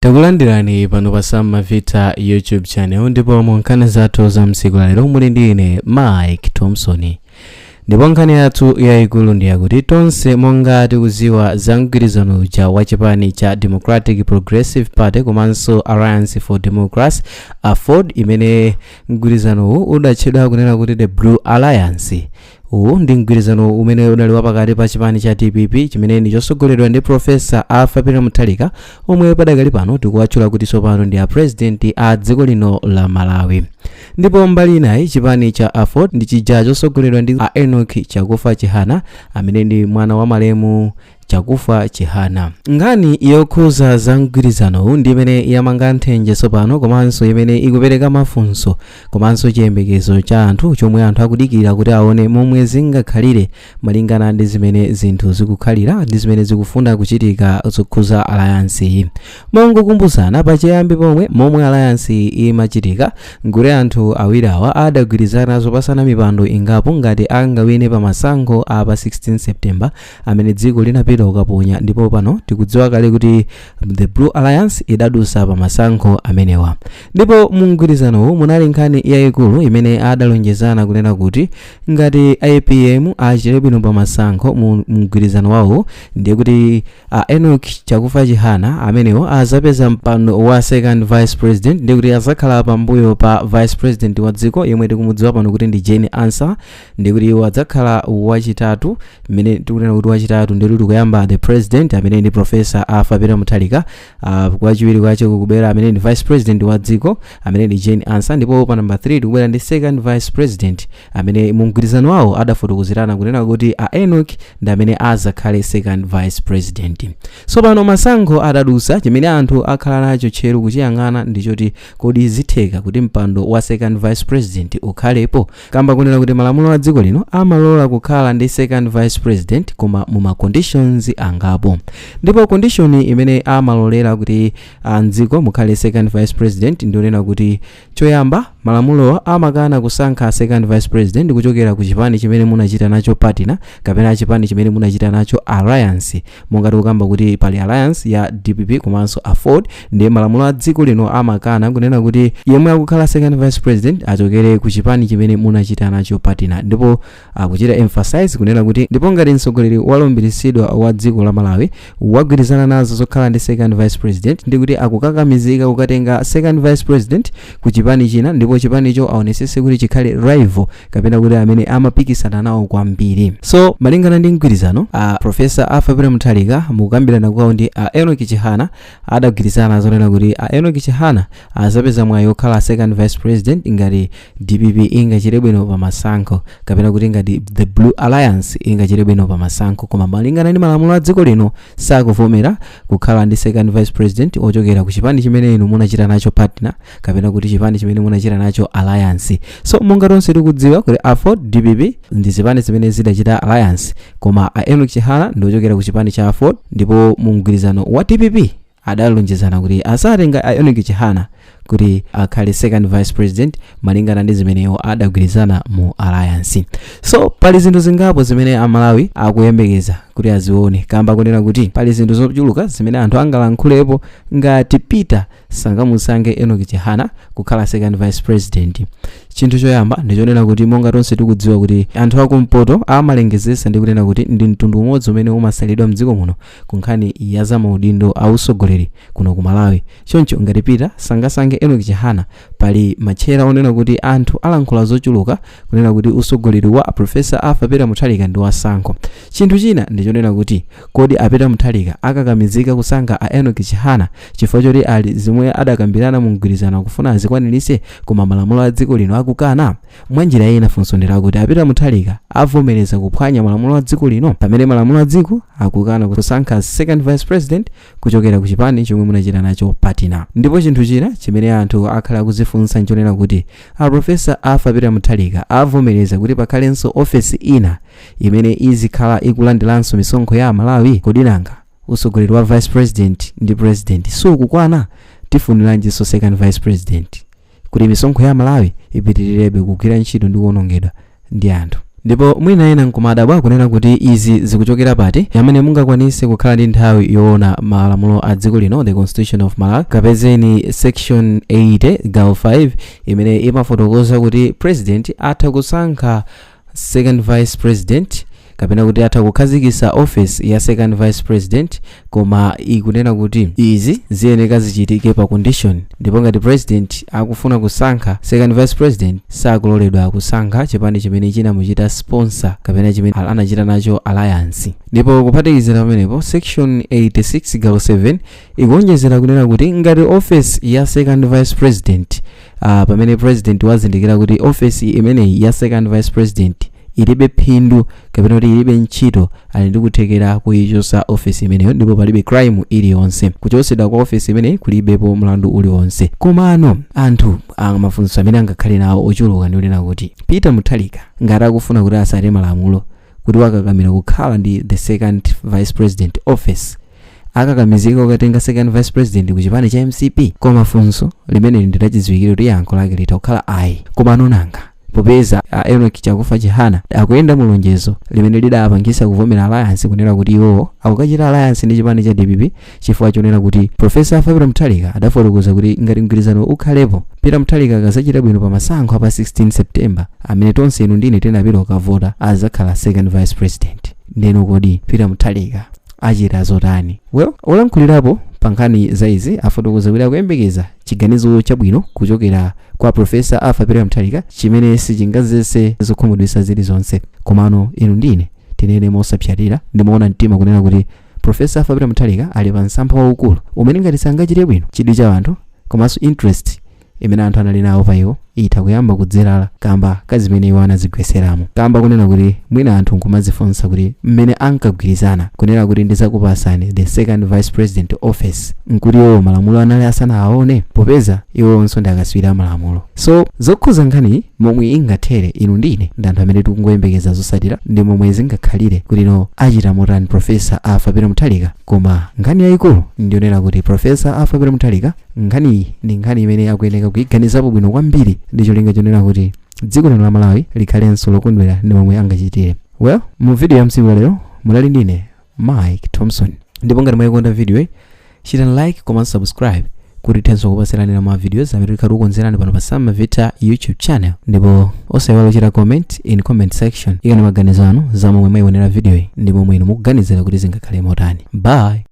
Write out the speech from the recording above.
Takulandirani pano pa Sam Mavita YouTube channel, ndipo mu nkhani zathu za msiku lalero muli ndi ine Mike Thompson. Ndipo nkhani yathu yayikulu ndi yakuti tonse monga tikuziwa za mgwirizano uja wa chipani cha Democratic Progressive Party komanso Alliance for Democracy, AFORD, imene mgwirizanowu udatchedwa kunena kuti the Blue Alliance. Uwu ndi mgwirizano umene unali wapakati pa chipani cha DPP, chimene ndi chosogoledwa ndi Professor Arthur Peter Mutharika, omwe padakali pano tikuwatchula kuti tsopano ndi a president a dziko lino la Malawi, ndipo mbali inayi chipani cha AFORD ndi chija chosogoledwa ndi a Enoch Chakufa Chihana, amene ndi mwana wa malemu Chakufa Chihana. Nkhani yokhuza za mgwirizanowu ndi imene yamanga nthenje tsopano, komanso imene ikupereka mafunso komanso chiyembekezo cha anthu chomwe anthu akudikira kuti aone momwe zingakhalire malingana ndi zimene zinthu zikukhalira ndi zimene zikufuna kuchitika zokhuza alliance iyi. Mongokumbutsana, pachiyambi pomwe momwe alliance iyi imachitika, nkuti anthu awiri awa adagwirizana zopasana mipando ingapo ngati angawine pa masankho a pa 16 September amene dziko linapita kukaponya. Ndipo pano tikudziwa kale kuti the Blue Alliance idadusa pa masankho amenewa. Ndipo mu mgwirizanowu munali nkhani yayikulu imene adalonjezana kunena kuti ngati APM achite bwino pa masankho mu mgwirizano wawo, ndiye kuti a Enoch Chakufa Chihana amenewo azapeza mpando wa second vice president, ndiye kuti azakhala pambuyo pa vice president wa dziko yemwe tikumudziwa pano kuti ndi Jane Ansah. Ndiye kuti iwo adzakhala wachitatu. Mmene tikunena kuti wachitatu, ndiye kuti kuyamba the president amene ndi Professor Arthur Peter Mutharika, kwachiwiri kwache kukubwera amene ndi vice president wa dziko amene ndi Jane Ansah, ndipo pa number 3 tikubwera ndi second vice president amene mu mgwirizano wawo adafotokozerana kunena kuti a Enoch ndi amene azakhale second vice president. So pano masankho adadusa, chimene anthu akhala nacho tcheru kuchiyang'ana ndichoti kodi zitheka kuti mpando wa second vice president ukhalepo, kamba kunena kuti malamulo a dziko lino amalola kukhala ndi second vice president koma mu ma conditions angapo. Ndipo condition imene amalolera kuti mdziko mukhale second vice president ndionena kuti choyamba, malamulowa amakana kusankha second vice president kuchokera ku chipani chimene munachita nacho partner kapena chipani chimene munachita nacho alliance. Monga tikukamba kuti pali alliance ya DPP komanso AFORD, ndiye malamulo a dziko lino amakana kunena kuti yemwe akukhala second vice president achokere ku chipani chimene munachita nacho partner. Ndipo akuchita emphasize kunena kuti ndipo ngati mtsogoleri walumbiritsidwa wa dziko la Malawi wagwirizana nazo zokhala ndi second vice president, ndi kuti akukakamizika kukatenga second vice president ku chipani china, ndipo chipanicho aonesese kuti chikhale rival kapena kuti amene amapikisana nawo kwambiri. So malingana ndi mgwirizano, a Professor Arthur Peter Mutharika mukukambirana kwawo ndi a Enoch Chihana adagwirizana zonena kuti a Enoch Chihana azapeza mwayi okhala second vice president ngati DPP ingachite bwino pa masankho kapena kuti ngati the Blue Alliance ingachite bwino pa masankho. Koma malingana ndi malamulo a dziko lino, sakuvomera kukhala ndi second vice president ochokera ku chipani chimene inu munachita nacho partner kapena kuti chipani chimene munachita nacho alliance. So monga tonse tikudziwa kuti AFORD, DPP ndi zipani zimene zidachita alliance, koma a Enoch Chihana ndi ochokera ku chipani cha AFORD, ndipo mu mgwirizano wa DPP adalonjezana kuti asatenga a Enoch Chihana kuti akhale second vice president malingana ndi zimeneyo adagwirizana mu alliance. So pali zinthu zingapo zimene Amalawi akuyembekeza kuti azione, kamba kunena kuti pali zinthu zochuluka zimene anthu angalankhulepo ngati Peter sangamusankhe Enoch Chihana kukhala second vice president. Chinthu choyamba ndichonena kuti monga tonse tikudziwa kuti anthu akumpoto amalengezesa ndi kunena kuti ndi mtundu umodzi umene umasalidwa mdziko muno ku nkhani ya zamaudindo ausogoleri kuno ku Malawi. Choncho ngati Peter sangasankhe Enoch Chihana, pali matchera onena kuti anthu alankhula zochuluka kunena kuti usogoleri wa Professor Arthur Peter Mutharika ndi wasankho. Chinthu china ndichonena kuti kodi a Peter Mutharika akakamizika kusankha a Enoch Chihana chifukwa choti ali zomwe adakambirana mu mgwirizano akufuna azikwanirise, koma malamulo a dziko lino akukana? Mwanjira ina, funso ndi lakuti a Peter Mutharika avomereza kuphwanya malamulo a dziko lino pamene malamulo a dziko akukana kusankha second vice president kuchokera ku chipani chomwe munachita nacho partner? Ndipo chinthu china chimene anthu akhala akuzifunsa nchonena kuti a Professor Arthur Peter Mutharika avomereza kuti pakhalenso ofesi ina imene izikhala ikulandiranso misonkho ya Amalawi? Kodi nanga usogoleri wa vice president ndi president sukukwana? Tifuniranjinso second vice president kuti misonkho ya Malawi ipitirirebe kugwira ntchito ndi kuwonongedwa ndi anthu? Ndipo mwina ena nkumadabwa kunena kuti izi zikuchokera pati. Amene mungakwanise kukhala ndi nthawi yoona malamulo a dziko lino, the Constitution of Malawi, kapezeni section 80 gawo 5 imene imafotokoza kuti president atha kusankha second vice president, kapena kuti atha kukhazikitsa office ya second vice president, koma ikunena kuti izi ziyeneka zichitike pa condition. Ndipo ngati president akufuna kusankha second vice president, sakuloledwa kusankha chipani chimene chinamuchita sponsor kapena chimene anachita nacho alliance. Ndipo kuphatikizira pamenepo, section 86 gawo 7 ikuonjezera kunena kuti ngati office ya second vice president, pamene president wazindikira kuti office imeneyi ya second vice president ilibe phindu kapena kuti ilibe ntchito, ali ndi kuthekera kuyichosa ofesi imeneyo, ndipo palibe crime iliyonse. Kuchosedwa kwa ofesi imeneyi kulibepo mlandu uliwonse. Komano anthu amafunso amene angakhale nawo ochuluka ndi kunena kuti Peter Mutharika, ngati akufuna kuti asate malamulo, kuti wakakamira kukhala ndi the second vice president office, akakamizika kukatenga second vice president ku chipani cha MCP? Koma funso limeneli ndilachidziwikire kuti yankho lake litha kukhala ayi. Koma nanga popeza a Enoch Chakufa Chihana akuyenda mu lonjezo limene lidapangisa kuvomera alliance, kunena kuti iwowo akukachita alliance ndi chipani cha DPP chifukwa chonena kuti Professor Peter Mutharika adafotokoza kuti ngati mgwirizano ukhalepo, Peter Mutharika akazachita bwino pa masankho apa 16 September amene tonse inu ndine tinapita kukavota, azakhala second vice president. Ndeno kodi Peter Mutharika achita zotani? Well, olankhulirapo pa nkhani za izi afotokoza kuti akuyembekeza chiganizo chabwino kuchokera kwa Professor Arthur Peter Mutharika chimene sichingazese zokhumudwitsa zilizonse. Komano inu ndine tinene mosapyatira ndi moona mtima kunena kuti Professor Arthur Peter Mutharika ali pa msampha waukulu umene ngati sangachite bwino, chidwi cha anthu komanso interest imene anthu anali nawo pa iwo itha kuyamba kudzerala kamba kazimene iwo anazigweseramo, kamba kunena kuti mwina anthu nkumazifunsa kuti mmene ankagwirizana kunena kuti ndizakupasani the second vice president office, nkuti iwo malamulo anali asanawaone, popeza iwonso ndi akaswiri amalamulo. So zokhuza nkhani momwe ingathere, inu ndine ndi anthu amene tikungoyembekeza zosatira ndi momwe zingakhalire kuti no achita motani Professor Arthur Peter Mutharika. Koma nkhani yayikulu ndionera kuti Professor Arthur Peter Mutharika, nkhaniyi ndi nkhani imene akuyeneka kuyiganizapo bwino kwambiri ndi cholinga chonena kuti dziko lino la Malawi likhalenso lokondwera ndi momwe angachitire. Well, mu video ya msiku lero munali ndine Mike Thompson, ndipo ngati mwayikonda video iyi, chitani like komanso subscribe kuti tithenso kupatserani ma videos amene tikhala tikukonzerani pano pa Sam Mavita YouTube channel. Ndipo osayiwala kuchita comment in comment section, ikani maganizo anu za momwe mwayionera video iyi ndi momwe inu mukuganizira kuti zingakhale motani. Bye.